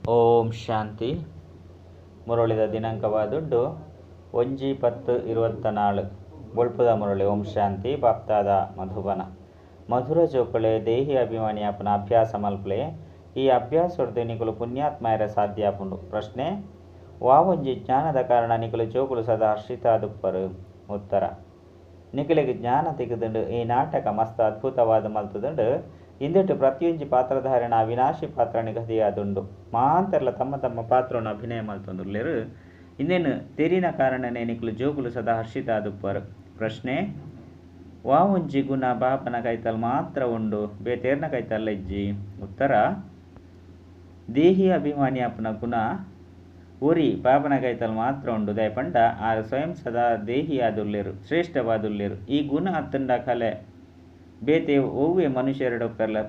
ಓಂ ಶಾಂತಿ. ಮುರಳಿದ ದಿನಾಂಕವಾದುಂಡು 1/10/24. ಬೊಳ್ಪುದ ಮುರಳಿ. ಓಂ ಶಾಂತಿ. ಬಾಪ್ತಾದ ಮಧುಬನ. ಮಧುರ ಜೋಕುಳೆ ದೇಹಿ ಅಭಿಮಾನಿ ಆಪುನ ಅಭ್ಯಾಸ ಮಲ್ಪಲೆ. ಈ ಅಭ್ಯಾಸೊಡ್ದು ನಿಕುಲು ಪುಣ್ಯಾತ್ಮಾಯರ ಸಾಧ್ಯ ಆಪುಂಡು. ಪ್ರಶ್ನೆ: ವಾವೊಂಜಿ ಜ್ಞಾನದ ಕಾರಣ ನಿಕುಲು ಜೋಕುಲು ಸದಾ ಹರ್ಷಿತಾದುಪ್ಪರು? ಉತ್ತರ: ನಿಕಲೆಗ್ ಜ್ಞಾನ ತಿಕ್ಕುದುಂಡು. ಈ ನಾಟಕ ಮಸ್ತ್ ಅದ್ಭುತವಾದ ಮಲ್ತುದುಂಡು. ಇಂದೆಟ್ ಪ್ರತಿಯೊಂಜಿ ಪಾತ್ರಧಾರಿನ ಅವಿನಾಶಿ ಪಾತ್ರ ನಿಗದಿಯಾದುಂಡು. ಮಾತೆರ್ಲ ತಮ್ಮ ತಮ್ಮ ಪಾತ್ರವನ್ನು ಅಭಿನಯ ಮಲ್ತೊಂದುಲ್ಲೆರ್. ಇಂದೆನ್ ತೆರಿನ ಕಾರಣನೇ ನಿಕುಲು ಜೋಕುಲು ಸದಾ ಹರ್ಷಿತಾದುಪ್ಪರು. ಪ್ರಶ್ನೆ: ವಾವೊಂಜಿ ಗುಣ ಬಾಬನ ಕೈತಲ್ ಮಾತ್ರ ಉಂಡು, ಬೇತೇರ್ನ ಕೈತಲ್ಲ ಇಜ್ಜಿ? ಉತ್ತರ: ದೇಹಿ ಅಭಿಮಾನಿ ಆಪುನ ಗುಣ ಒರಿ ಬಾಬನ ಕೈತಲ್ ಮಾತ್ರ ಉಂಡು. ದಯಪಂಡ ಆರ್ ಸ್ವಯಂ ಸದಾ ದೇಹಿಯಾದುಲ್ಲೆರು, ಶ್ರೇಷ್ಠವಾದುಲ್ಲೆರು. ಈ ಗುಣ ಅತ್ತಂಡ ಕಲೆ ಬೇತೆ ಒವ್ವೆ ಮನುಷ್ಯರಡೊಪ್ಪೆರ್ಲ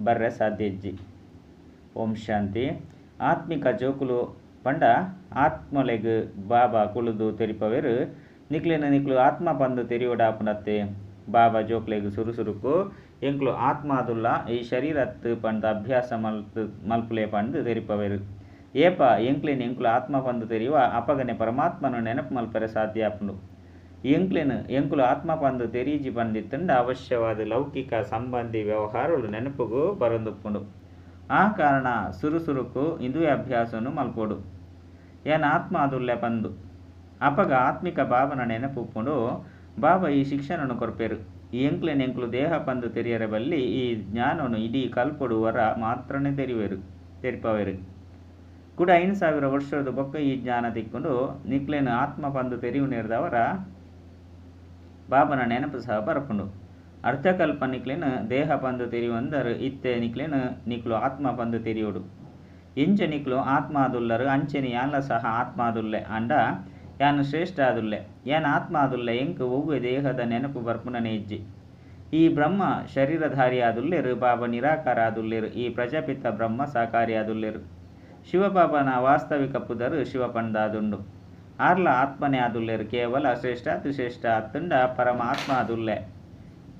ಬರ್ರೆ ಸಾಧ್ಯ ಇಜ್ಜಿ. ಓಂ ಶಾಂತಿ. ಆತ್ಮಿಕ ಜೋಕುಲು ಪಂಡ ಆತ್ಮಲೆಗ್ ಬಾಬಾ ಕುಳುದು ತೆರಿಪವೆರು. ನಿಕ್ಲೆನ ನಿಕ್ಲು ಆತ್ಮ ಪಂದು ತೆರಿಯೋಡಾಪುನತ್ತೆ. ಬಾಬಾ ಜೋಕ್ಲೆಗ್ ಸುರು ಸುರುಕು ಎಂಕ್ಲು ಆತ್ಮ ಆದುಲ್ಲ, ಈ ಶರೀರತ್ ಪಂದ್ ಅಭ್ಯಾಸ ಮಲ್ಪುಲೆ ಪಂದ್ ತೆರಿಪವೆರು. ಏಪ ಎಂಕ್ಲೆನ್ ಎಂಕ್ಲು ಆತ್ಮ ಪಂದು ತೆರಿಯುವ ಅಪಗನೆ ಪರಮಾತ್ಮನು ನೆನಪು ಮಲ್ಪರೆ ಸಾಧ್ಯ ಆಪುಂಡು. ಎಂಕ್ಲೆನ್ ಎಂಕುಲು ಆತ್ಮ ಪಂದು ತೆರೀಜಿ ಪಂದಿತ್ತಂಡ ಅವಶ್ಯವಾದ ಲೌಕಿಕ ಸಂಬಂಧಿ ವ್ಯವಹಾರಗಳು ನೆನಪುಗು ಬರೊಂದುಪ್ಪುಂಡು. ಆ ಕಾರಣ ಸುರು ಸುರುಕು ಇಂದುವೆ ಅಭ್ಯಾಸನು ಮಲ್ಪೋಡು. ಏನ್ ಆತ್ಮ ಆದುಲ್ಲೆ ಪಂದು ಅಪಗ ಆತ್ಮಿಕ ಭಾವನ ನೆನಪುಪ್ಪುಂಡು. ಬಾಬಾ ಈ ಶಿಕ್ಷಣನು ಕೊರ್ಪೆರು. ಎಂಕ್ಲೆನ್ ಎಂಕ್ಲು ದೇಹ ಪಂದು ತೆರಿಯರೆ ಬಲ್ಲಿ. ಈ ಜ್ಞಾನನು ಇಡೀ ಕಲ್ಪೊಡು ವರ ಮಾತ್ರನೇ ತೆರಿವೆರು ತೆರಿಪವೆರು. ಕೂಡ 5000 ವರ್ಷದ ಬೊಕ್ಕ ಈ ಜ್ಞಾನ ತಿಕ್ಕೊಂಡು ನಿಕ್ಲೆನ್ ಆತ್ಮ ಪಂದು ತೆರಿಯುನೇರ್ದವರ ಬಾಬನ ನೆನಪು ಸಹ ಬರಪುಂಡು. ಅರ್ಧಕಲ್ಪ ನಿಕ್ಲೆನ್ ದೇಹ ಪಂದು ತೆರಿಯುವಂದರು ಇತ್ತೆ ನಿಕ್ಲೆನ್ ನಿಕ್ಲು ಆತ್ಮ ಪಂದು ತೆರಿಯೋಡು. ಎಂಚ ನಿಕ್ಲು ಆತ್ಮ ಆದುಲ್ಲರು ಅಂಚೆನೆ ಯಾನ್ಲ ಸಹ ಆತ್ಮ ಆದುಲ್ಲೆ. ಅಂಡ ಯಾನು ಶ್ರೇಷ್ಠ ಆದುಲ್ಲೆ, ಯಾನ್ ಆತ್ಮ ಆದುಲ್ಲೆ. ಎಂಕ್ ಒವ್ವೆ ದೇಹದ ನೆನಪು ಬರ್ಪುನನೆ ಇಜ್ಜಿ. ಈ ಬ್ರಹ್ಮ ಶರೀರಧಾರಿ ಆದುಲ್ಲೆರು, ಬಾಬಾ ನಿರಾಕಾರ ಆದುಲ್ಲೆರು. ಈ ಪ್ರಜಾಪಿತ ಬ್ರಹ್ಮ ಸಾಕಾರಿ ಆದುಲ್ಲೆರು. ಶಿವಬಾಬನ ವಾಸ್ತವಿಕ ಪುದರು ಶಿವಪಂದಾದುಂಡು. ಆರ್ಲ ಆತ್ಮನೇ ಆದುಲ್ಲೆರು. ಕೇವಲ ಶ್ರೇಷ್ಠಾತಿಶ್ರೇಷ್ಠ ಅತ್ತಂಡ ಪರಮಾತ್ಮ ಆದುಲ್ಲೆ.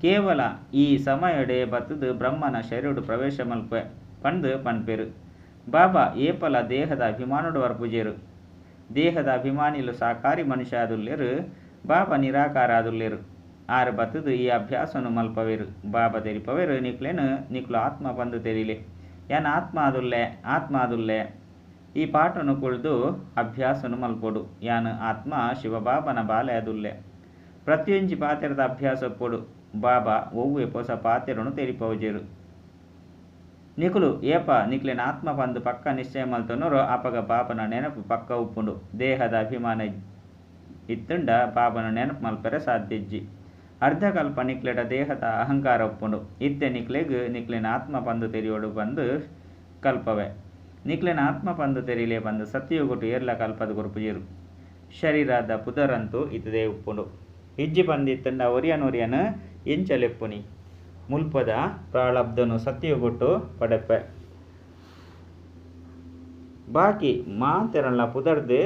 ಕೇವಲ ಈ ಸಮಯಡೆ ಬತ್ತದು ಬ್ರಹ್ಮನ ಶರೀರಡು ಪ್ರವೇಶ ಮಲ್ಪೆ ಪಂದು ಪನ್ಪೆರು. ಬಾಬಾ ಏಪಲ ದೇಹದ ಅಭಿಮಾನೋಡು ವರ್ಪುಜೆರು. ದೇಹದ ಅಭಿಮಾನಿಲು ಸಾಕಾರಿ ಮನುಷ್ಯ ಆದುಲ್ಲೆರು, ಬಾಬಾ ನಿರಾಕಾರ ಆದುಲ್ಲೆರು. ಆರು ಬತ್ತದು ಈ ಅಭ್ಯಾಸನು ಮಲ್ಪವೆರು. ಬಾಬಾ ತೆರಿಪವೆರು ನಿಕ್ಲೆನು ನಿಕ್ಲು ಆತ್ಮ ಪಂದು ತೆರಿಲೆ. ಯಾನ್ ಆತ್ಮ ಆದುಲ್ಲೆ, ಆತ್ಮ ಆದುಲ್ಲೆ. ಈ ಪಾಠನು ಕುಳಿದು ಅಭ್ಯಾಸನು ಮಲ್ಪೊಡು. ಯಾನ್ ಆತ್ಮ ಶಿವಬಾಬನ ಬಾಲೆ ಆದುಲ್ಲೆ. ಪ್ರತಿಯೊಂಜಿ ಪಾತೆರದ ಅಭ್ಯಾಸ ಪೊಡು. ಬಾಬಾ ಒವ್ವೆ ಪೊಸ ಪಾತೆರನು ತೆರಿಪವುಜೆರು. ನಿಕುಲು ಏಪ ನಿಕ್ಲೆನ ಆತ್ಮ ಪಂದು ಪಕ್ಕ ನಿಶ್ಚಯ ಮಲ್ತೊನರು ಅಪಗ ಬಾಬನ ನೆನಪು ಪಕ್ಕ ಉಪ್ಪುಂಡು. ದೇಹದ ಅಭಿಮಾನ ಇತ್ತಂಡ ಬಾಬನ ನೆನಪು ಮಲ್ಪರೆ ಸಾಧ್ಯ ಇಜ್ಜಿ. ಅರ್ಧಕಲ್ಪ ನಿಕ್ಲೆಡ ದೇಹದ ಅಹಂಕಾರ ಉಪ್ಪುಂಡು. ಇತ್ತೆ ನಿಕ್ಲೆಗ್ ನಿಕ್ಲೆನ ಆತ್ಮ ಪಂದು ತೆರಿಯೋಡು ಪಂದು ಕಲ್ಪವೆ. ನಿಕ್ಲೆನ ಆತ್ಮ ಪಂದು ತೆರಿಲೆ ಪಂದು ಸತ್ಯಯುಗೊಟು ಏರ್ಲ ಕಲ್ಪದ ಕೊರ್ಪುಜೆರು. ಶರೀರದ ಪುದರಂತೂ ಇತದೇ ಉಪ್ಪುಂಡು. ಇಜ್ಜಿ ಪಂದಿತ್ತಂಡ ಒರಿಯನ್ ಒರಿಯನ್ ಎಂಚ ಲೆಪ್ಪುನಿ. ಮುಲ್ಪದ ಪ್ರಾಳಬ್ಧನು ಸತ್ಯಯುಗೊಟ್ಟು ಪಡೆಪೆ. ಬಾಕಿ ಮಾತೆರಲ್ಲ ಪುದರ್ದೆ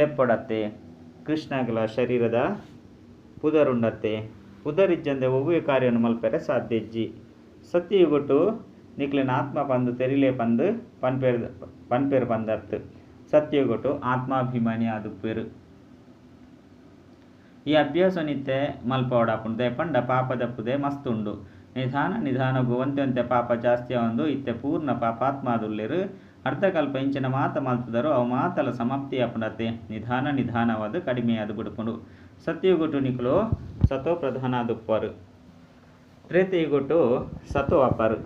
ಲೆಪ್ಪಡತ್ತೆ. ಕೃಷ್ಣಗಲ ಶರೀರದ ಪುದರುಂಡತ್ತೆ. ಪುದರಿಜ್ಜಂದೆ ಒವ್ವೆ ಕಾರ್ಯನು ಮಲ್ಪೆರೆ ಸಾಧ್ಯ ಇಜ್ಜಿ. ಸತ್ಯಯುಗೊಟ್ಟು ನಿಕ್ಲೆನ ಆತ್ಮ ಪಂದು ತೆರಿಲೆ ಪಂದು ಪನ್ಪೆರ್ ಪನ್ಪೆರ್ ಪಂದರ್ತ್. ಸತ್ಯಯುಗೊಟ್ಟು ಆತ್ಮಾಭಿಮಾನಿ ಆದುಪ್ಪೆರು. ಈ ಅಭ್ಯಾಸ ನಿತ್ಯ ಮಲ್ಪವಡಾಪುಂಡು. ದಯಪಂಡ ಪಾಪದ ಪುದೆ ಮಸ್ತ್ ಉಂಡು. ನಿಧಾನ ನಿಧಾನಗು ಒಂತೆ ಒಂತೆ ಪಾಪ ಜಾಸ್ತಿ ಆವೊಂದು ಇತ್ತೆ ಪೂರ್ಣ ಪಾಪಾತ್ಮ ಆದುಲ್ಲೆರು. ಅರ್ಧಕಲ್ಪ ಇಂಚಿನ ಮಾತ ಮಲ್ತದರು ಅವು ಮಾತಲ ಸಮಾಪ್ತಿ ಆಪುಂಡತ್ತೆ. ನಿಧಾನ ನಿಧಾನವಾದ ಕಡಿಮೆಯಾದ ಬಿಡುಪುಂಡು. ಸತ್ಯಯುಗೊಟ್ಟು ನಿಕುಲು ಸತೋ ಪ್ರಧಾನ ಆದುಪ್ಪರು. ತ್ರೇತಯುಗೊಟ್ಟು ಸತೋ ಅಪರು.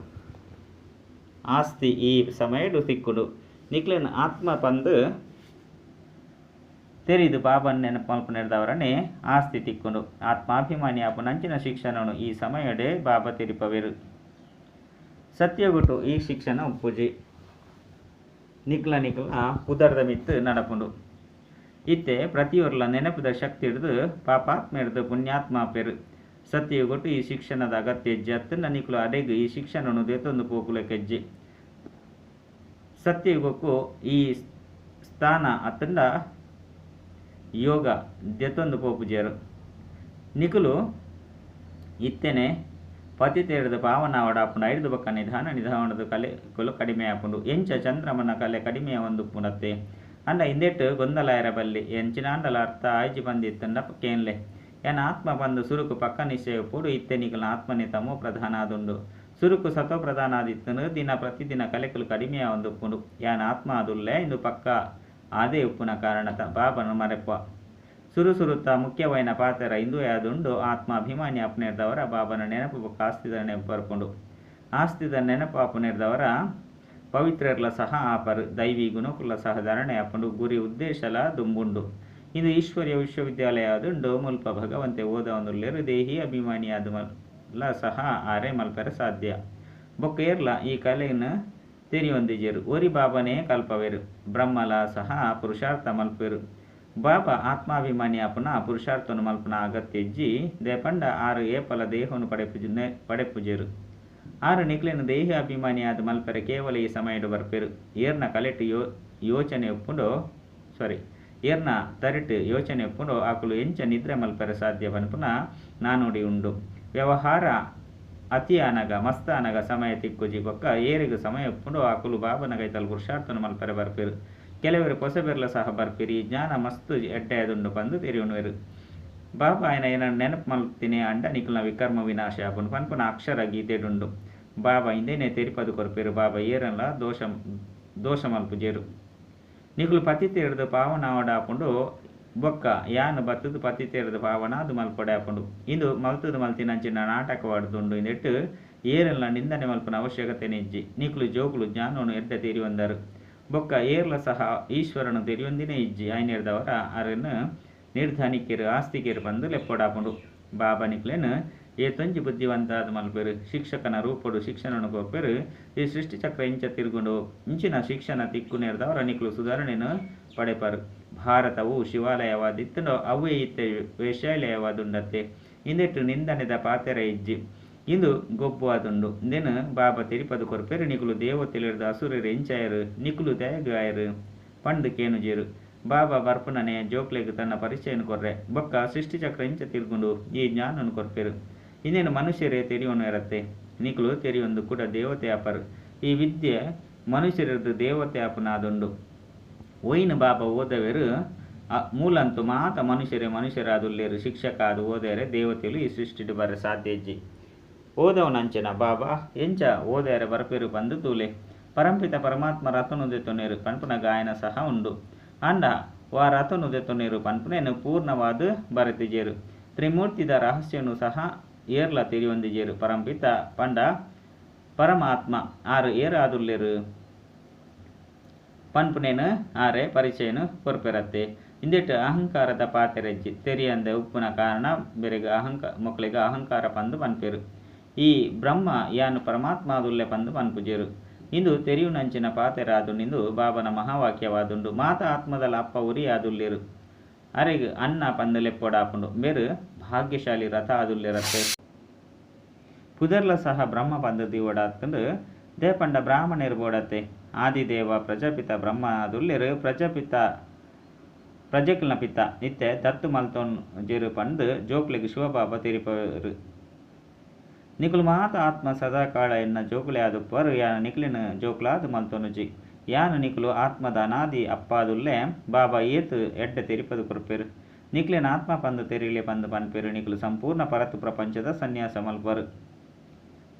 ಆಸ್ತಿ ಈ ಸಮಯಡು ತಿಕ್ಕುಡು. ನಿಕ್ಲೆನ ಆತ್ಮ ಪಂದು ತೆರಿದು ಬಾಬನ್ ನೆನಪು ಮಲ್ಪುನೆರ್ದವರನೆ ಆಸ್ತಿ ತಿಕ್ಕುಂಡು. ಆತ್ಮಾಭಿಮಾನಿ ಆಪುನಂಚಿನ ಶಿಕ್ಷಣನು ಈ ಸಮಯಡೆ ಬಾಬಾ ತೆರಿಪವೆರು. ಸತ್ಯಗುಟ್ಟು ಈ ಶಿಕ್ಷಣ ಉಪ್ಪುಜಿ. ನಿಕ್ಲ ನಿಕ್ಲ ಪುದರ್ದ ಮಿತ್ತು ನಡಪುಂಡು. ಇತ್ತೆ ಪ್ರತಿಯೊರ್ಲ ನೆನಪುದ ಶಕ್ತಿ ಹಿಡ್ದು ಪಾಪಾತ್ಮ ಹಿಡ್ದು ಪುಣ್ಯಾತ್ಮ ಆಪೆರು. ಸತ್ಯಯುಗೊಟ್ಟು ಈ ಶಿಕ್ಷಣದ ಅಗತ್ಯ ಹೆಜ್ಜೆ ಅತ್ತಂಡ ನಿಕ್ಲು ಅಡೆಗ್ ಈ ಶಿಕ್ಷಣನು ದೇತೊಂದು ಪೋಕುಲೆ ಕೆಜ್ಜೆ. ಸತ್ಯಯುಗಕ್ಕೂ ಈ ಸ್ಥಾನ ಅತ್ತಂಡ ಯೋಗ ದೆತ್ತೊಂದು ಪೋಪುಜೆರು. ನಿಕುಲು ಇತ್ತೆನೆ ಪತಿತೆರ್ದ್ ಪಾವನ ಆವೊಡಾಪುಂಡು. ಐಡ್ದ್ ಬೊಕ್ಕ ನಿಧಾನ ನಿಧಾನದ ಕಲೆಕುಲು ಕಡಿಮೆ ಆಪುಂಡು. ಎಂಚ ಚಂದ್ರಮನ ಕಲೆ ಕಡಿಮೆ ಆವೊಂದುಪ್ಪುಂಡತ್ತೆ. ಆಂಡ ಇಂದೆಟ್ ಗೊಂದಲ ಆಯೆರೆ ಬಲ್ಲಿ. ಎಂಚಿನಾಂಡಲ ಅರ್ಥ ಆಯಿಜಿ ಪಂದ್ ಇತ್ತ್ಂಡ ಕೇನ್ಲೆ. ಯಾನ್ ಆತ್ಮ ಪಂದ್ ಸುರುಕು ಪಕ್ಕ ನಿಶ್ಚಯ ಉಪ್ಪೊಡು. ಇತ್ತೆ ನಿಕಲ್ನ ಆತ್ಮನೇ ತಮೋ ಪ್ರಧಾನ ಆದುಂಡು. ಸುರುಕು ಸತೋ ಪ್ರಧಾನ ಆದಿತ್ತ್ಂಡ್. ದಿನ ಪ್ರತಿದಿನ ಕಲೆಕುಲು ಕಡಿಮೆ ಆವೊಂದುಪ್ಪುಂಡು. ಯಾನ್ ಆತ್ಮ ಆದುಲ್ಲೆ ಇಂದು ಪಕ್ಕ ಆದೇ ಉಪ್ಪುನ ಕಾರಣ ಬಾಬನ ಮರೆಪುವ. ಸುರು ಸುರುತ ಮುಖ್ಯವಾಯಿನ ಪಾತೆರ ಇಂದುವೇ ಆದುಂಡು. ಆತ್ಮ ಅಭಿಮಾನಿ ಆಪುನೆರ್ದಾವರ ಬಾಬನ ನೆನಪು ಬೊಕ್ಕ ಆಸ್ತಿದ ನೆನಪು ಬರ್ಪುಂಡು. ಆಸ್ತಿದ ನೆನಪು ಆಪುನೆರ್ದಾವರ ಪವಿತ್ರರ್ಲ ಸಹ ಆಪರು. ದೈವಿ ಗುಣಕುಲ ಸಹ ಧಾರಣೆ ಆಪುಂಡು. ಗುರಿ ಉದ್ದೇಶಲ ದುಂಬುಂಡು. ಇಂದು ಈಶ್ವರ್ಯ ವಿಶ್ವವಿದ್ಯಾಲಯ ಆದುಂಡು. ಮುಲ್ಪ ಭಗವಂತೆ ಓದವೊಂದುಲ್ಲೆರ್. ದೇಹಿ ಅಭಿಮಾನಿ ಆದ್ ಲ ಸಹ ಆರೇ ಮಲ್ಪೆರೆ ಸಾಧ್ಯ. ಬೊಕ್ಕ ಏರ್ಲ ಈ ಕಲೆನ್ ತೆರಿಯೊಂದಿಜೆರ್. ಒರಿ ಬಾಬನೇ ಕಲ್ಪವೆರ್. ಬ್ರಹ್ಮಲ ಸಹ ಪುರುಷಾರ್ಥ ಮಲ್ಪುವೆರ್. ಬಾಬಾ ಆತ್ಮಾಭಿಮಾನಿ ಆಪುನ ಪುರುಷಾರ್ಥನು ಮಲ್ಪುನ ಅಗತ್ಯ ಇಜ್ಜಿ. ದಾಯೆ ಪಂಡ ಆರ್ ಏಪಲ ದೇಹನು ಪಡೆಪುಜೆರ್. ಆರ್ ನಿಕ್ಲೆನ ದೇಹ ಅಭಿಮಾನಿ ಆದ್ ಮಲ್ಪೆರೆ ಕೇವಲ ಈ ಸಮಯಡ್ ಬರ್ಪೆರ್. ಏರ್ನ ಕಲೆಟ್ ಯೋಚನೆ ಉಪ್ಪುಂಡೋ, ಸಾರಿ, ಏರ್ನ ತರೆಟ್ ಯೋಚನೆ ಉಪ್ಪುಂಡೋ ಅಕುಲು ಎಂಚ ನಿದ್ರೆ ಮಲ್ಪೆರೆ ಸಾಧ್ಯ ಪನ್ಪುನ ನಾನುಡಿ ಉಂಡು. ವ್ಯವಹಾರ ಅತಿ ಆನಗ ಮಸ್ತ್ ಆನಗ ಸಮಯ ತಿಕ್ಕುಜಿ. ಬೊಕ್ಕ ಏರೆಗ್ ಸಮಯ ಉಪ್ಪುಂಡೋ ಅಕುಲು ಬಾಬನ ಕೈತಲ್ ಪುರುಷಾರ್ಥನು ಮಲ್ಪೆರೆ ಬರ್ಪೆರ್. ಕೆಲವೆರ್ ಪೊಸಬೆರ್ಲ ಸಹ ಬರ್ಪೆರ್. ಈ ಜ್ಞಾನ ಮಸ್ತ್ ಎಡ್ಡೆ ಆದುಂಡು ಪಂದ್ ತೆರಿಯೊನುವೆರ್. ಬಾಬಾ ಆಯನ ಏನನ್ ನೆನಪು ಮಲ್ತಿನಿ ಆಂಡ ನಿಕಲ್ನ ವಿಕರ್ಮ ವಿನಾಶ ಆಪುಂಡು ಪನ್ಪುನ ಅಕ್ಷರ ಗೀತೆಡುಂಡು. ಬಾಬಾ ಇಂದೇನೆ ತೆರಿಪದು ಕೊರ್ಪೆರ್. ಬಾಬಾ ಏರನ್ಲ ದೋಷ ದೋಷ ಮಲ್ಪುಜೆರ್. ನಿಕುಲು ಪತಿತೆರ್ದ್ ಪಾವನ ಆವೊಡಾಪುಂಡು. ಬೊಕ್ಕ ಯಾನ್ ಬತ್ತುದು ಪತಿತೆರ್ದ್ ಪಾವನಾದ್ ಮಲ್ಪೊಡೆ ಆಪುಂಡು. ಇಂದು ಮಲ್ತುದು ಮಲ್ತಿನಂಚಿನ ನಾಟಕವಾದುಂಡು. ಇಂದೆಟ್ ಏರೆನ್ಲ ನಿಂದನೆ ಮಲ್ಪುನ ಅವಶ್ಯಕತೆ ಇಜ್ಜಿ. ನಿಕುಲು ಜೋಕುಲು ಜ್ಞಾನನು ಎಡ್ಡೆ ತೆರಿಯೊಂದರು. ಬೊಕ್ಕ ಏರ್ಲ ಸಹ ಈಶ್ವರನು ತೆರಿಯೊಂದಿನೇ ಇಜ್ಜಿ. ಆಯ್ನೆರ್ದಾವರ ಅರೆನ್ ನಿರ್ಧನಿಕೆರ್ ಆಸ್ತಿಕೆರ್ ಪಂದ್ ಲೆಪ್ಪೊಡಾಪುಂಡು. ಬಾಬಾ ನಿಕ್ಲೆನ್ ಏತೊಂಜಿ ಬುದ್ಧಿವಂತ ಆದ್ ಮಲ್ಪೆರ್. ಶಿಕ್ಷಕನ ರೂಪೊಡು ಶಿಕ್ಷಣನು ಕೊರ್ಪೆರ್. ಈ ಸೃಷ್ಟಿಚಕ್ರ ಇಂಚ ತಿರುಗುಂಡು. ಇಂಚಿನ ಶಿಕ್ಷಣ ತಿಕ್ಕುನೆರ್ದಾವರ ನಿಕುಲು ಸುಧಾರಣೆನು ಪಡೆಪರು. ಭಾರತವು ಶಿವಾಲಯವಾದಿತ್ತುಂಡೋ ಅವೇ ಇತ್ತೆ ವೇಶ್ಯಾಲಯವಾದುಂಡತ್ತೆ. ಇಂದೆಟ್ ನಿಂದನೆದ ಪಾತೆರ ಇಜ್ಜಿ. ಇಂದು ಗೊಬ್ಬು ಆದುಂಡು. ಇಂದೆನ್ ಬಾಬಾ ತೆರಿಪದು ಕೊರ್ಪೆರ್. ನಿಕುಲು ದೇವತೆಲೆರ್ದ್ ಅಸುರೆರ್ ಎಂಚಾಯೆರ್, ನಿಕುಲು ದಾಯೆಗ್ ಆಯೆರ್ ಪಂದ್ ಕೇನುಜೆರ್. ಬಾಬಾ ಬರ್ಪುನನೆ ಜೋಕ್ಲೆಗ್ ತನ್ನ ಪರಿಚಯನ್ ಕೊರ್ರೆ. ಬೊಕ್ಕ ಸೃಷ್ಟಿಚಕ್ರ ಇಂಚ ತಿರುಗುಂಡು ಈ ಜ್ಞಾನನ್ ಕೊರ್ಪೆರ್. ಇಂದೆನ್ ಮನುಷ್ಯರೇ ತೆರಿಯೊನುವೆರತ್ತೆ. ನಿಕುಲು ತೆರಿಯೊಂದು ಕೂಡ ದೇವತೆ ಆಪರು. ಈ ವಿದ್ಯೆ ಮನುಷ್ಯರದ್ದು ದೇವತೆ ಆಪುನಾದುಂಡು. ಒಯಿನ್ ಬಾಬಾ ಓದವೆರ್ ಮೂಲಂತು ಮಾತ ಮನುಷ್ಯರೇ ಮನುಷ್ಯರಾದುಲ್ಲೆರ್. ಶಿಕ್ಷಕ ಆದ್ ಓದೆರೆ ದೇವತೆಲು ಈ ಸೃಷ್ಟಿಡ್ ಬರ ಸಾಧ್ಯ ಇಜ್ಜಿ. ಓದವನಂಚಿನ ಬಾಬಾ ಎಂಚ ಓದೆರೆ ಬರ್ಪೆರು ಪಂದ್ ತೂಲೆ. ಪರಂಪಿತ ಪರಮಾತ್ಮ ರಥನು ದೆತೊನೆರು ಪನ್ಪುನ ಗಾಯನ ಸಹ ಉಂಡು. ಆಂಡ ವಾ ರಥನು ದೆತೊನೆರು ಪನ್ಪುನೆನ್ ಪೂರ್ಣವಾದ್ ಬರೆತಿಜೆರ್. ತ್ರಿಮೂರ್ತಿದ ರಹಸ್ಯನು ಸಹ ಏರ್ಲ ತೆರಿಯೊಂದಿಜೆರ್. ಪರಂಪಿತ ಪಂಡ ಪರಮಾತ್ಮ ಆರ್ ಏರಾದುಲ್ಲೆರ್ ಪನ್ಪುನೇನ್ ಆರೆ ಪರಿಚಯನು ಕೊರ್ಪೆರತ್ತೆ. ಇಂದೆಟ್ ಅಹಂಕಾರದ ಪಾತೆರಜ್ಜಿ. ತೆರಿಯಂದೆ ಉಪ್ಪುನ ಕಾರಣ ಬೆರೆಗ್ ಮೊಕ್ಲೆಗ್ ಅಹಂಕಾರ ಪಂದ್ ಪನ್ಪೆರ್. ಈ ಬ್ರಹ್ಮ ಯಾನ್ ಪರಮಾತ್ಮ ಆದುಲ್ಲೆ ಪಂದ್ ಪನ್ಪುಜೆರ್. ಇಂದು ತೆರಿಯುನಂಚಿನ ಪಾತೆರ ಆದುಂಡು. ಇಂದು ಬಾಬನ ಮಹಾವಾಕ್ಯವಾದುಂಡು. ಮಾತ ಆತ್ಮದಲ ಅಪ್ಪ ಒರಿ ಆದುಲ್ಲೆರ್. ಅರೆಗ್ ಅಣ್ಣ ಪಂದ್ ಲೆಪ್ಪೊಡಾಪುಂಡು. ಮೇರ್ ಭಾಗ್ಯಶಾಲಿ ರಥ ಆದುಲ್ಲೆರತ್ತೆ. ಪುದರ್ಲ ಸಹ ಬ್ರಹ್ಮ ಪಂದ್ ದೀವೊಡಾತ್ಂಡ್. ದಾಯೆ ಪಂಡ ಬ್ರಾಹ್ಮಣೆರ್ ಬೋಡತ್ತೆ. ಆದಿದೇವ ಪ್ರಜಾಪಿತ ಬ್ರಹ್ಮ ಆದುಲ್ಲೆರ್. ಪ್ರಜಾಪಿತ ಪ್ರಜೆಕಲ್ನ ಪಿತ. ಇತ್ತೆ ದತ್ತು ಮಲ್ತೊಂಜೆರ್ ಪಂದ್ ಜೋಕ್ಲೆಗ್ ಶಿವಬಾಬಾ ತೆರಿಪಾವೆರ್. ನಿಕುಲು ಮಾತ ಆತ್ಮ ಸದಾಕಾಲ ಎನ್ನ ಜೋಕುಲೇ ಆದುಪ್ಪರು. ಯಾನ್ ನಿಕ್ಲೆನ್ ಜೋಕುಲಾದ್ ಮಲ್ತೊನುಜಿ. ಯಾನ್ ನಿಕುಲು ಆತ್ಮದ ಅನಾದಿ ಅಪ್ಪಾದುಲ್ಲೆ. ಬಾಬಾ ಏತ್ ಎಡ್ಡೆ ತೆರಿಪದು ಕೊರ್ಪೆರ್. ನಿಕ್ಲೆನ ಆತ್ಮ ಪಂದ್ ತೆರಿಲೆ ಪಂದ್ ಪನ್ಪೆರ್. ನಿಕುಲು ಸಂಪೂರ್ಣ ಪರತ್ ಪ್ರಪಂಚದ ಸನ್ಯಾಸ ಮಲ್ಪರು.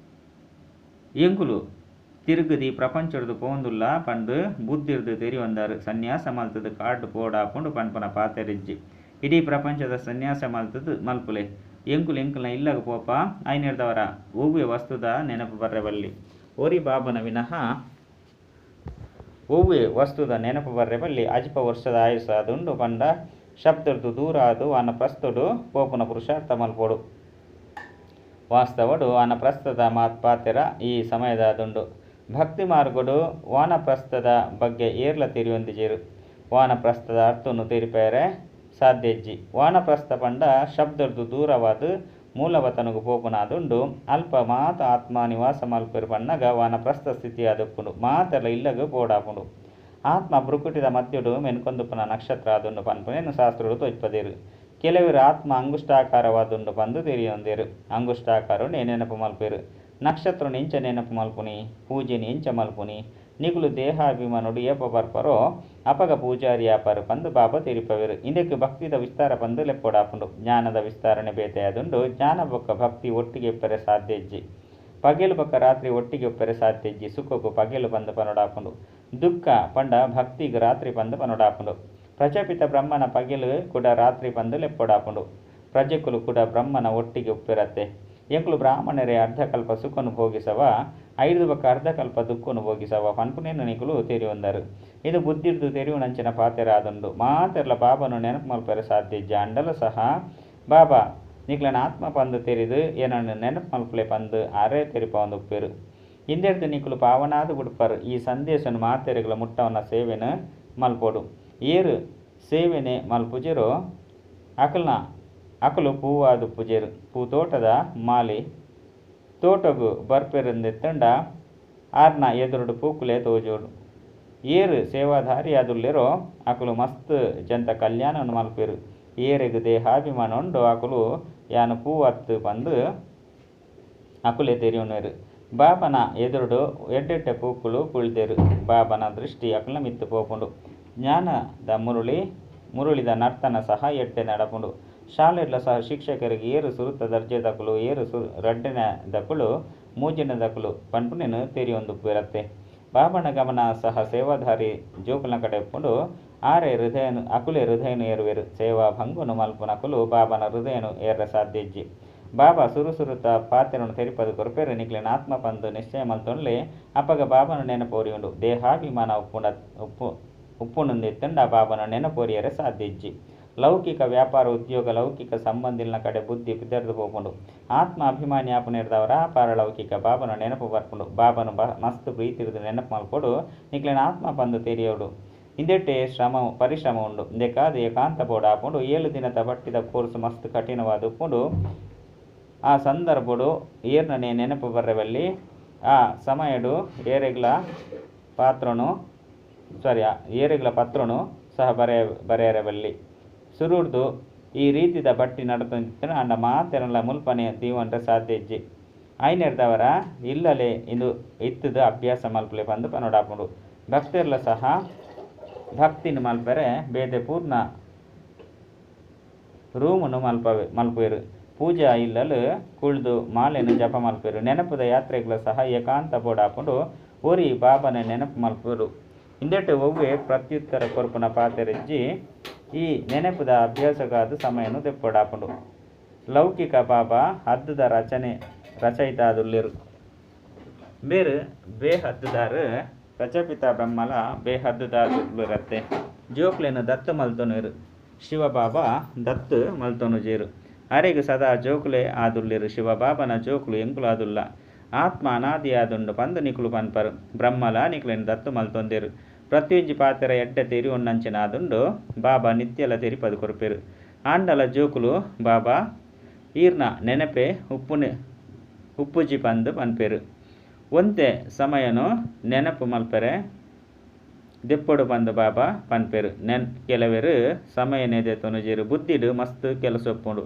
ಎಂಕುಲು ತಿರುಗದಿ ಪ್ರಪಂಚೊಡ್ದು ಪೋವೊಂದುಲ್ಲ ಪಂದ್ ಬುದ್ಧಿರ್ದ್ ತೆರಿಯೊಂದಾರ್. ಸನ್ಯಾಸ ಮಲ್ತುದು ಕಾಡ್ ಪೋಡಾಪುಂಡು ಪನ್ಪುನ ಪಾತೆರಿಜ್ಜಿ. ಇಡೀ ಪ್ರಪಂಚದ ಸನ್ಯಾಸ ಮಲ್ತುದು ಮಲ್ಪುಲೆ. ಎಂಕುಲು ಎಂಕಲ್ನ ಇಲ್ಲಗ್ ಪೋಪ. ಐನೆರ್ದವರ ಒವ್ವೆ ವಸ್ತುದ ನೆನಪು ಬರ್ರೆ ಬಲ್ಲಿ. ಒರಿ ಬಾಬನ ವಿನಃ ಒವ್ವೆ ವಸ್ತುದ ನೆನಪು ಬರ್ರೆ ಬಲ್ಲಿ. ಅಜಿಪ ವರ್ಷದ ಆಯುಸ್ಸು ಆದುಂಡು ಪಂಡ ಶಬ್ದರ್ದು ದೂರ ಆದ್ ವಾನಪ್ರಸ್ಥೊಡು ಪೋಪುನ ಪುರುಷಾರ್ಥ ಮಲ್ಪೊಡು. ವಾಸ್ತವಡು ವಾನಪ್ರಸ್ಥದ ಪಾತೆರ ಈ ಸಮಯದಾದುಂಡು. ಭಕ್ತಿ ಮಾರ್ಗಡು ವಾನಪ್ರಸ್ಥದ ಬಗ್ಗೆ ಏರ್ಲ ತೆರಿಯೊಂದಿಜೆರ್. ವಾನಪ್ರಸ್ಥದ ಅರ್ಥನು ತೆರಿಪಾಯೆರೆ ಸಾಧ್ಯ ಇಜ್ಜಿ. ವಾನಪ್ರಸ್ಥ ಪಂಡ ಶಬ್ದರ್ದು ದೂರವಾದ್ ಮೂಲವತನಗ್ ಪೋಪುನಾದುಂಡು. ಅಲ್ಪ ಮಾತ ಆತ್ಮ ನಿವಾಸ ಮಲ್ಪೆರ್ ಪನ್ನಗ ವಾನಪ್ರಸ್ಥ ಸ್ಥಿತಿ ಆದುಪ್ಪುಂಡು. ಮಾತೆರ್ಲ ಇಲ್ಲಗ್ ಪೋಡಾಪುಂಡು. ಆತ್ಮ ಭ್ರುಕುಟಿದ ಮಧ್ಯೊಡು ಮೆನ್ಕೊಂದುಪ್ಪುನ ನಕ್ಷತ್ರ ಆದುಂಡು ಪನ್ಪುನೆನ್ ಶಾಸ್ತ್ರಡು ತೋಜ್ಪದೆರ್. ಕೆಲವೆರ್ ಆತ್ಮ ಅಂಗುಷ್ಟಾಕಾರವಾದುಂಡು ಪಂದ್ ತೆರಿಯೊಂದೆರ್. ಅಂಗುಷ್ಟಾಕಾರೊನೇ ನೆನಪು ಮಲ್ಪುವೆರ್. ನಕ್ಷತ್ರೊನು ಎಂಚ ನೆನಪು ಮಲ್ಪುನಿ? ಪೂಜೆನ್ ಎಂಚ ಮಲ್ಪುನಿ? ನಿಕುಲು ದೇಹಾಭಿಮಾನೊಡು ಏಪ ಬರ್ಪರೋ ಅಪಗ ಪೂಜಾರಿ ಆಪರ್ ಪಂದ್ ಬಾಬಾ ತೆರಿಪಾವೆರ್. ಇಂದೆಕ್ ಭಕ್ತಿದ ವಿಸ್ತಾರ ಪಂದ್ ಲೆಪ್ಪೊಡಾಪುಂಡು. ಜ್ಞಾನದ ವಿಸ್ತಾರನೇ ಬೇತೆ ಆದುಂಡು. ಜ್ಞಾನ ಬೊಕ್ಕ ಭಕ್ತಿ ಒಟ್ಟಿಗೆ ಇಪ್ಪೆರೆ ಸಾಧ್ಯ ಇಜ್ಜಿ. ಪಗೆಲ್ ಬೊಕ್ಕ ರಾತ್ರಿ ಒಟ್ಟಿಗೆ ಉಪ್ಪೆರೆ ಸಾಧ್ಯ ಇಜ್ಜಿ. ಸುಖೊಗು ಪಗೆಲ್ ಪಂದ್ ಪನೊಡಾಪುಂಡು. ದುಃಖ ಪಂಡ ಭಕ್ತಿಗ್ ರಾತ್ರಿ ಪಂದ್ ಪನೊಡಾಪುಂಡು. ಪ್ರಜಾಪಿತ ಬ್ರಹ್ಮನ ಪಗೆಲ್ ಕುಡ ರಾತ್ರಿ ಪಂದ್ ಲೆಪ್ಪೊಡಾಪುಂಡು. ಪ್ರಜೆಕುಲು ಕುಡ ಬ್ರಹ್ಮನ ಒಟ್ಟಿಗೆ ಉಪ್ಪೆರತ್ತೆ. ಎಂಕುಲು ಬ್ರಾಹ್ಮಣರೇ ಅರ್ಧಕಲ್ಪ ಸುಖೊನು ಭೋಗಿಸವ, ಐಡ್ದ್ ಬೊಕ್ಕ ಅರ್ಧಕಲ್ಪ ದುಃಖೊನು ಭೋಗಿಸವ ಪನ್ಪುನೆನ್ ನಿಕುಲು ತೆರಿಯೊಂದರ್. ಇದು ಬುದ್ಧಿಡ್ದ್ ತೆರಿಯುನಂಚಿನ ಪಾತೆರ ಆದುಂಡು. ಮಾತೆರ್ಲ ಬಾಬಾನ ನೆನಪು ಮಲ್ಪೆರೆ ಸಾಧ್ಯ ಇಜ್ಜಿ. ಆಂಡಲ ಸಹ ಬಾಬಾ ನಿಕ್ಲೆನ ಆತ್ಮ ಪಂದ್ ತೆರಿದ್ ಎನನ್ ನೆನಪು ಮಲ್ಪುಲೆ ಪಂದ್ ಆರೇ ತೆರಿಪಾವೊಂದು ಉಪ್ಪುವೆರ್. ಇಂದೆಡ್ದ್ ನಿಕುಲು ಪಾವನಾದ್ ಬುಡ್ಪರ್. ಈ ಸಂದೇಶನ್ ಮಾತೆರೆಗ್ಲ ಮುಟ್ಟವುನ ಸೇವೆನ್ ಮಲ್ಪೊಡು. ಏರ್ ಸೇವೆನೆ ಮಲ್ಪುಜೆರೋ ಅಕಲ್ನ ಅಕುಲು ಪೂವಾದುಪ್ಪುಜೆರ್. ಪೂತೋಟದ ಮಾಲಿ ತೋಟೊಗು ಬರ್ಪೆರ್ಂದಿತ್ತ್ಂಡ ಆರ್ನ ಎದುರುಡು ಪೂಕುಲೇ ತೋಜೊಡು. ಏರ್ ಸೇವಾಧಾರಿಯಾದುಲ್ಲೆರೋ ಅಕುಲು ಮಸ್ತ್ ಜನತ ಕಲ್ಯಾಣನ್ ಮಲ್ಪುವೆರ್. ಏರೆಗ್ ದೇಹಾಭಿಮಾನ ಉಂಡೋ ಅಕುಲು ಯಾನ್ ಪೂ ಅತ್ತ್ ಪಂದ್ ಅಕುಲೇ ತೆರಿಯೊನ್ವೆರ್. ಬಾಬನ ಎದುರುಡು ಎಡ್ಡೆಡ್ಡೆ ಪೂಕುಲು ಕುಲ್ದೆರ್. ಬಾಬನ ದೃಷ್ಟಿ ಅಕಲ್ನ ಮಿತ್ತ್ ಪೋಪುಂಡು. ಜ್ಞಾನದ ಮುರುಳಿ ಮುರುಳಿದ ನರ್ತನ ಸಹ ಎಡ್ಡೆ ನಡಪುಂಡು. ಶಾಲೆಡ್ಲ ಸಹ ಶಿಕ್ಷಕೆರೆಗ್ ಏರ್ ಸುರುತ ದರ್ಜೆದಕುಲು ಏರ್ ಸು ರಡ್ಡನೆದಕುಲು ಮೂಜನೆದಕುಲು ಪನ್ಪುನೆನ್ ತೆರಿಯೊಂದುಪ್ಪುವೆರತ್ತೆ. ಬಾಬನ ಗಮನ ಸಹ ಸೇವಾಧಾರಿ ಜೋಕುಲ್ನ ಕಡೆ ಉಪ್ಪುಂಡು. ಆರೇ ಹೃದಯ ಅಕುಲೇ ಹೃದಯನ್ ಏರುವೆರ್. ಸೇವಾ ಭಂಗನು ಮಲ್ಪುನಕುಲು ಬಾಬನ ಹೃದಯನ್ ಏರ್ರೆ ಸಾಧ್ಯ ಇಜ್ಜಿ. ಬಾಬಾ ಸುರು ಸುರುತ ಪಾತೆರನ್ ತೆರಿಪಾದ್ ಕೊರ್ಪೆರ್. ನಿಕ್ಲೆನ ಆತ್ಮ ಪಂದ್ ನಿಶ್ಚಯ ಮಲ್ತೊನ್ಲೆ ಅಪಗ ಬಾಬನ ನೆನಪು ಒರಿಯುಂಡು. ದೇಹಾಭಿಮಾನ ಉಪ್ಪುಂಡ ಉಪ್ಪು ಉಪ್ಪುಂಡುಂದಿತ್ತ್ಂಡ ಬಾಬನ ನೆನಪು ಒರಿಯೆರೆ ಸಾಧ್ಯ ಇಜ್ಜಿ. ಲೌಕಿಕ ವ್ಯಾಪಾರ ಉದ್ಯೋಗ ಲೌಕಿಕ ಸಂಬಂಧಿಲ್ನ ಕಡೆ ಬುದ್ಧಿ ಪಿದಡ್ದ್ ಪೋಪುಂಡು. ಆತ್ಮ ಅಭಿಮಾನಿ ಆಪುನೆರ್ದಾವರ ಪಾರಲೌಕಿಕ ಬಾಬನ ನೆನಪು ಬರ್ಪುಂಡು. ಬಾಬನ ಮಸ್ತ್ ಪ್ರೀತಿಡ್ದ್ ನೆನಪು ಮಲ್ಪೊಡು. ನಿಕ್ಲೆನ ಆತ್ಮ ಪಂದ್ ತೆರಿಯೊಡು. ಇಂದೆಟೇ ಶ್ರಮ ಪರಿಶ್ರಮ ಉಂಡು. ಇಂದೆಕಾದ್ ಏಕಾಂತ ಬೋಡಾಪುಂಡು. ಏಳು ದಿನತ ಬಟ್ಟಿದ ಕೋರ್ಸ್ ಮಸ್ತ್ ಕಠಿಣವಾದ್ ಉಪ್ಪುಂಡು. ಆ ಸಂದರ್ಭೊಡು ಏರ್ನನೇ ನೆನಪು ಬರ್ರೆ ಬಲ್ಲಿ. ಆ ಸಮಯಡು ಏರೆಗ್ಲಾ ಪಾತ್ರೊನು ಸಾರಿ ಏರೆಗ್ಲಾ ಪತ್ರೊನು ಸಹ ಬರೆಯ ಬರೆಯರೆ ಬಲ್ಲಿ. ಸುರುಡ್ದು ಈ ರೀತಿದ ಬಟ್ಟಿ ನಡತೊಂದಿತ್ತ್ಂಡ ಆಂಡ ಮಾತೆರ್ನಲ ಮುಲ್ಪನೆ ದೀವೊನ್ರೆ ಸಾಧ್ಯ ಇಜ್ಜಿ. ಆಯಿನೆಡ್ದಾವರ ಇಲ್ಲಲೆ ಇಂದು ಇತ್ತುದು ಅಭ್ಯಾಸ ಮಲ್ಪುಲೆ ಪಂದ್ ಪನೊಡಾಪುಂಡು. ಭಕ್ತೆರ್ಲ ಸಹ ಭಕ್ತಿನ್ ಮಲ್ಪೆರೆ ಬೇತೆ ಪೂರ್ಣ ರೂಮುನು ಮಲ್ಪವೆ ಮಲ್ಪುವೆರ್. ಪೂಜಾ ಇಲ್ಲಲ್ ಕುಲ್ದು ಮಾಲೆನ್ ಜಪ ಮಲ್ಪುವೆರ್. ನೆನಪುದ ಯಾತ್ರೆಗ್ಲ ಸಹ ಏಕಾಂತ ಬೋಡಾಪುಂಡು. ಒರಿ ಬಾಬನ ನೆನಪು ಮಲ್ಪೊಡು. ಇಂದೆಟ್ ಒವ್ವೇ ಪ್ರತ್ಯುತ್ತರ ಕೊರ್ಪುನ ಪಾತೆರ ಇಜ್ಜಿ. ಈ ನೆನಪುದ ಅಭ್ಯಾಸಗಾದ್ ಸಮಯನ್ ದೆಪ್ಪೊಡಾಪುಂಡು. ಲೌಕಿಕ ಬಾಬಾ ಹದ್ದುದ ರಚನೆ ರಚಯಿತ ಆದುಲ್ಲೆರ್. ಮೇರ್ ಬೇಹದ್ದುದಾರ್. ಪ್ರಜಾಪಿತ ಬ್ರಹ್ಮಲ ಬೇಹದ್ದುದಾದುಲ್ಲೆರತ್ತೆ. ಜೋಕ್ಲೆನ್ ದತ್ತು ಮಲ್ತೊನುವೆರ್. ಶಿವಬಾಬಾ ದತ್ತು ಮಲ್ತೊನುಜೆರ್. ಅರೆಗ್ ಸದಾ ಜೋಕುಲೇ ಆದುಲ್ಲೆರ್. ಶಿವಬಾಬನ ಜೋಕುಲು ಎಂಕುಲಾದುಲ್ಲ. ಆತ್ಮ ಅನಾದಿ ಆದುಂಡು ಪಂದ್ ನಿಕುಲು ಪನ್ಪರ್. ಬ್ರಹ್ಮಲಾ ನಿಕ್ಲೆನ್ ದತ್ತು ಮಲ್ತೊಂದೆರ್. ಪ್ರತಿಯೊಂಜಿ ಪಾತೆರ ಎಡ್ಡೆ ತೆರಿಯೊನ್ನಂಚಿನ ಆದುಂಡು. ಬಾಬಾ ನಿತ್ಯಲ ತೆರಿಪಾದ್ ಕೊರ್ಪೆರ್. ಆಂಡಲ ಜೋಕುಲು ಬಾಬಾ ಈರ್ನ ನೆನಪೇ ಉಪ್ಪುನೆ ಉಪ್ಪುಜಿ ಪಂದ್ ಪನ್ಪೆರ್. ಒಂತೆ ಸಮಯನ್ ನೆನಪು ಮಲ್ಪೆರೆ ದೆಪ್ಪೊಡು ಪಂದ್ ಬಾಬಾ ಪನ್ಪೆರ್. ನೆನ್ ಕೆಲವೆರ್ ಸಮಯನೇ ದೆತೊನುಜೆರ್. ಬುದ್ಧಿಡ್ ಮಸ್ತ್ ಕೆಲಸ ಉಪ್ಪುಂಡು.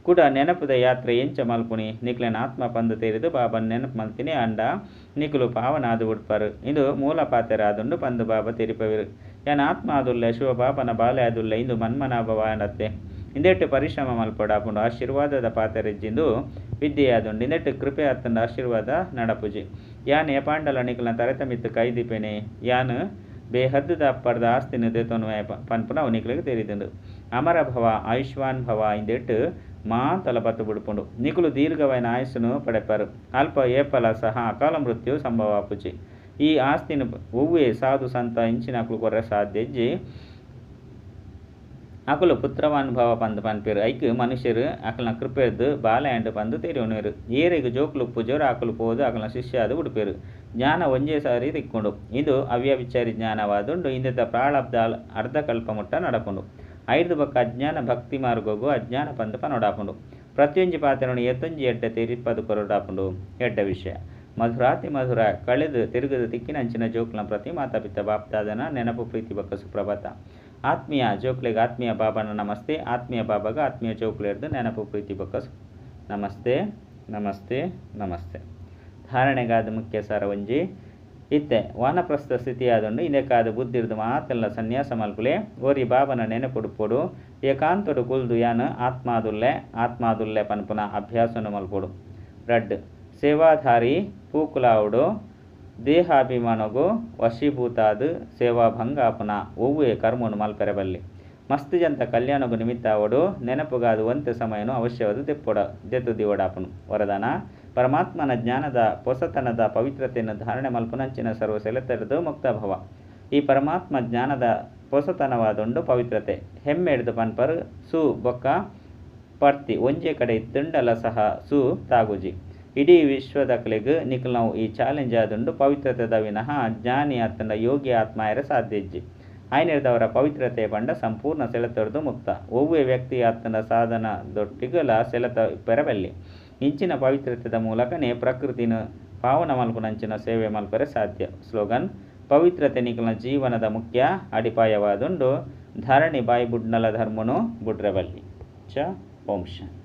ಕುಡ ನೆನಪುದ ಯಾತ್ರೆ ಎಂಚ ಮಲ್ಪುನಿ? ನಿಕ್ಲೆನ ಆತ್ಮ ಪಂದ್ ತೆರಿದ್ ಬಾಬಾನ ನೆನಪು ಮಲ್ತಿನಿ ಆಂಡ ನಿಕುಲು ಪಾವನ ಆದ್ ಬುಡ್ಪರ್. ಇಂದು ಮೂಲ ಪಾತೆರ ಆದುಂಡು ಪಂದ್ ಬಾಬಾ ತೆರಿಪಾವೆರ್. ಯಾನ್ ಆತ್ಮ ಆದುಲ್ಲೆ ಶಿವಬಾಬನ ಬಾಲೆ ಆದುಲ್ಲೆ ಇಂದು ಮನ್ಮನಾಭವ ಆಂಡತ್ತೆ. ಇಂದೆಟ್ ಪರಿಶ್ರಮ ಮಲ್ಪೊಡಾಪುಂಡು. ಆಶೀರ್ವಾದದ ಪಾತೆರ ಇಜ್ಜಿಂದು ವಿದ್ಯೆಯಾದುಂಡು. ಇಂದೆಟ್ ಕೃಪೆ ಅತ್ತಂಡ ಆಶೀರ್ವಾದ ನಡಪುಜಿ. ಯಾನ್ ಏಪಾಂಡಲ ನಿಕಲ್ನ ತರೆತ ಮಿತ್ತ್ ಕೈ ದೀಪೆನೆ. ಯಾನ್ ಬೇಹದ್ದುದ ಅಪ್ಪರ್ದ ಆಸ್ತಿನ್ ದೆತೊನುವೆ ಪನ್ಪುನವು ನಿಕ್ಲೆಗ್ ತೆರಿದುಂಡು. ಅಮರ ಭವ ಆಯುಷ್ಮಾನ್ ಭವ ಇಂದೆಟ್ ಮಾತಲ ಬತ್ತ್ ಬುಡ್ಪುಂಡು. ನಿಕುಲು ದೀರ್ಘವಾಯಿನ ಆಯಸ್ಸುನು ಪಡೆಪರ್. ಅಲ್ಪ ಏಪಲ ಸಹ ಅಕಾಲ ಮೃತ್ಯು ಸಂಭವ ಆಪುಜಿ. ಈ ಆಸ್ತಿನ್ ಒವ್ವೇ ಸಾಧು ಸಂತ ಇಂಚಿನಕುಲು ಕೊರ್ರೆ ಸಾಧ್ಯ ಇಜ್ಜಿ. ಅಕುಲು ಪುತ್ರವಾನ್ ಭವ ಪಂದ್ ಪನ್ಪೆರ್. ಐಕ್ ಮನುಷ್ಯೆರ್ ಅಕಲ್ನ ಕೃಪೆರ್ದ್ ಬಾಲೆ ಆಂಡ್ ಪಂದ್ ತೆರಿಯೊನುವೆರ್. ಏರೆಗ್ ಜೋಕುಲು ಉಪ್ಪುಜೆರ್ ಅಕುಲು ಪೋದು ಅಕಲ್ನ ಶಿಷ್ಯ ಆದ್ ಬುಡ್ಪೆರ್. ಜ್ಞಾನ ಒಂಜೇ ಸಾರಿ ತಿಕ್ಕುಂಡು. ಇಂದು ಅವ್ಯಭಿಚಾರಿ ಜ್ಞಾನವಾದುಂಡು. ಇಂದೆತ ಪ್ರಾಳಬ್ಧ ಅರ್ಧಕಲ್ಪ ಮುಟ್ಟ ನಡಪುಂಡು. ಐಡ್ದ್ ಬೊಕ್ಕ ಅಜ್ಞಾನ ಭಕ್ತಿ ಮಾರ್ಗೊಗು ಅಜ್ಞಾನ ಪಂದ್ ಪನೊಡಾಪುಂಡು. ಪ್ರತಿಯೊಂಜಿ ಪಾತೆರೊನು ಏತೊಂಜಿ ಎಡ್ಡೆ ತೆರಿಪಾದ್ ಕೊರೊಡಾಪುಂಡು. ಎಡ್ಡೆ ವಿಷಯ. ಮಧುರಾತಿ ಮಧುರ ಕಳೆದ್ ತಿರುಗುದು ತಿಕ್ಕಿನಂಚಿನ ಜೋಕುಲ್ನ ಪ್ರತಿ ಮಾತಾ ಪಿತ ಬಾಪ್ದಾದನ ನೆನಪು ಪ್ರೀತಿ ಬೊಕ್ಕ ಸುಪ್ರಭಾತ. ಆತ್ಮೀಯ ಜೋಕ್ಲೆಗ್ ಆತ್ಮೀಯ ಬಾಬನ ನಮಸ್ತೆ. ಆತ್ಮೀಯ ಬಾಬಾಗ ಆತ್ಮೀಯ ಜೋಕ್ಲೆರ್ದ್ ನೆನಪು ಪ್ರೀತಿ ಬೊಕ್ಕ ನಮಸ್ತೆ ನಮಸ್ತೆ ನಮಸ್ತೆ. ಧಾರಣೆಗಾದ ಮುಖ್ಯ ಸಾರ ಒಂಜಿ ಇತ್ತೆ ವಾನಪ್ರಸ್ಥ ಸ್ಥಿತಿ ಆದುಂಡು. ಇಂದೆಕಾದ್ ಬುದ್ಧಿರ್ದ್ ಮಾತೆಲ್ಲ ಸನ್ಯಾಸ ಮಲ್ಪುಲೆ. ಒರಿ ಬಾಬನ ನೆನಪುಡುಪೊಡು. ಏಕಾಂತೊಡು ಕುಲ್ದು ಯಾನ್ ಆತ್ಮಾದುಲ್ಲೆ ಆತ್ಮಾದುಲ್ಲೆ ಪನ್ಪುನ ಅಭ್ಯಾಸನ ಮಲ್ಪೊಡು. ರಡ್ಡ್ ಸೇವಾಧಾರಿ ಪೂಕುಲಾವುಡು. ದೇಹಾಭಿಮಾನಗು ವಶೀಭೂತಾದ್ ಸೇವಾಭಂಗ ಆಪುನ ಒವ್ವೆ ಕರ್ಮನು ಮಲ್ಪೆರೆ ಬಲ್ಲಿ. ಮಸ್ತ್ ಜನತ ಕಲ್ಯಾಣಗ್ ನಿಮಿತ್ತ ಆವೊಡು. ನೆನಪುಗಾದ್ ಒಂತೆ ಸಮಯನು ಅವಶ್ಯವಾದ ದೆಪ್ಪೊಡ ದೆತ್ತು ದಿವಡಾಪುನು. ವರದಾನ ಪರಮಾತ್ಮನ ಜ್ಞಾನದ ಪೊಸತನದ ಪವಿತ್ರತೆಯನ್ನು ಧಾರಣೆ ಮಲ್ಪುನಂಚಿನ ಸರ್ವ ಸೆಲೆತಡ್ದು ಮುಕ್ತ ಭವ. ಈ ಪರಮಾತ್ಮ ಜ್ಞಾನದ ಪೊಸತನವಾದುಂಡು ಪವಿತ್ರತೆ. ಹೆಮ್ಮೆಡ್ದು ಪನ್ಪರ್ ಸು ಬೊಕ್ಕ ಪರ್ತಿ ಒಂಜೇ ಕಡೆ ಇತ್ತುಂಡಲ ಸಹ ಸು ತಾಗುಜಿ. ಇಡೀ ವಿಶ್ವದಕ್ಲೆಗ್ ನಿಕಲ್ನವು ಈ ಚಾಲೆಂಜ್ ಆದುಂಡು. ಪವಿತ್ರತೆದ ವಿನಃ ಜ್ಞಾನಿ ಆತಂಡ ಯೋಗಿ ಆತ್ಮ ಆಯೆರೆ ಸಾಧ್ಯ ಇಜ್ಜಿ. ಆಯ್ನೆರ್ದವರ ಪವಿತ್ರತೆ ಪಂಡ ಸಂಪೂರ್ಣ ಸೆಳೆತೊರ್ದು ಮುಕ್ತ. ಒವ್ವೆ ವ್ಯಕ್ತಿ ಆತಂಡ ಸಾಧನ ದೊಟ್ಟಿಗೆಲ ಸೆಳೆತ ಇಪ್ಪೆರೆ ಬಲ್ಲಿ. ಇಂಚಿನ ಪವಿತ್ರತೆದ ಮೂಲಕನೇ ಪ್ರಕೃತಿನ ಪಾವನ ಮಲ್ಪುನಂಚಿನ ಸೇವೆ ಮಲ್ಪೆರೆ ಸಾಧ್ಯ. ಸ್ಲೋಗನ್ ಪವಿತ್ರತೆ ನಿಕಲ್ನ ಜೀವನದ ಮುಖ್ಯ ಅಡಿಪಾಯವಾದುಂಡು. ಧರಣಿ ಬಾಯಿ ಬುಡ್ನಲ ಧರ್ಮನು ಬುಡ್ರೆ ಬಲ್ಲಿ. ಚ ಓಂ ಶಾಂತಿ.